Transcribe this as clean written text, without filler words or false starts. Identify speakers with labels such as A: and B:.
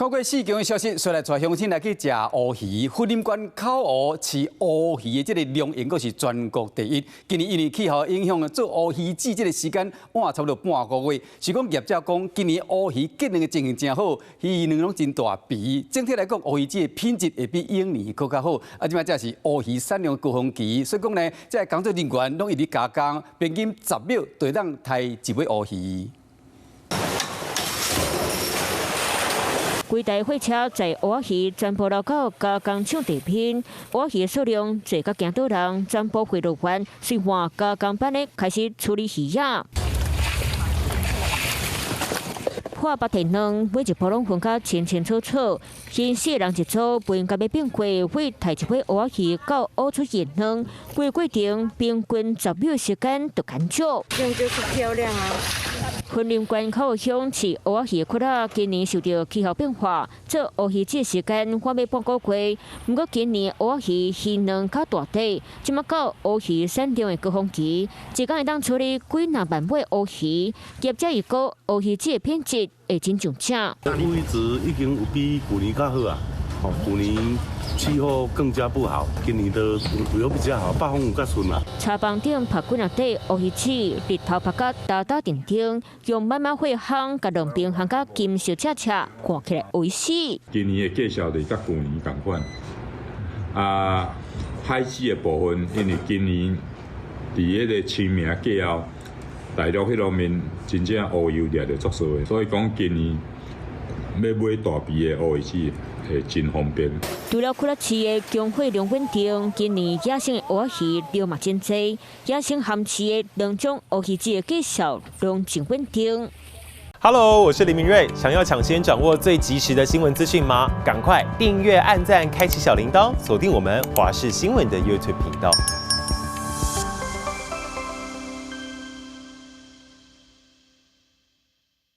A: 透過四強的消息，煞來帶鄉親來去食烏魚。雲林縣口湖飼烏魚的這个量，應該是全國第一。今年因為氣候影響，做烏魚子這个時間晚差不多半個月。是講業者講，今年烏魚結卵的情形誠好，魚卵攏真大肥。整體來講，烏魚子的品質會比往年閣較好。啊，這擺正是烏魚產量高峰期，所以講呢，這个工作人員攏一直加工，平均10秒就會當刣一尾烏魚。
B: 規台貨車載烏仔魚，全部流到加工廠地面。烏仔魚數量濟甲驚倒人，全部回落完，隨換加工班的開始處理魚仔。破腹提卵，每一步攏分甲清清楚楚。先四人一組，分甲欲變過，為刣一尾烏仔魚到挖出魚卵，規過程平均10秒時間就減少。
C: 這樣就是漂亮啊！
B: 雲林縣口湖鄉飼烏仔魚窟仔，今年受著氣候變化，做烏魚子時間晚欲半個月。毋過今年烏仔魚魚卵較大塊，這馬到烏魚產量的高峰期，一工會當處理幾若萬尾烏魚。業者預估烏魚子的品質會真上正。
D: 烏魚子已經有比舊年較好啊！哦，舊年氣候更加不好，今年的有比較好，北風有較順啦。
B: 柴房頂曝幾若塊烏魚子，日頭曝甲焦焦陣陣，用慢慢火烘，共兩邊烘甲金色赤赤，看起來會死。
E: 今年的價數就佮舊年仝款。啊，海水的部分，因為今年佇彼个清明過後，大陸彼方面真正烏油掠著足多的，所以講今年欲買大肥的烏魚子會真方便。
B: 除了窟仔飼的供貨量穩定，今年野生的烏仔魚量嘛真濟，野生鹹飼的兩種烏魚子的價數攏真穩定。
F: Hello，我是林明瑞，想要搶先掌握最及時的新聞資訊嗎？趕快訂閱、按讚、開啟小鈴鐺，鎖定我們華視新聞的 YouTube 頻道。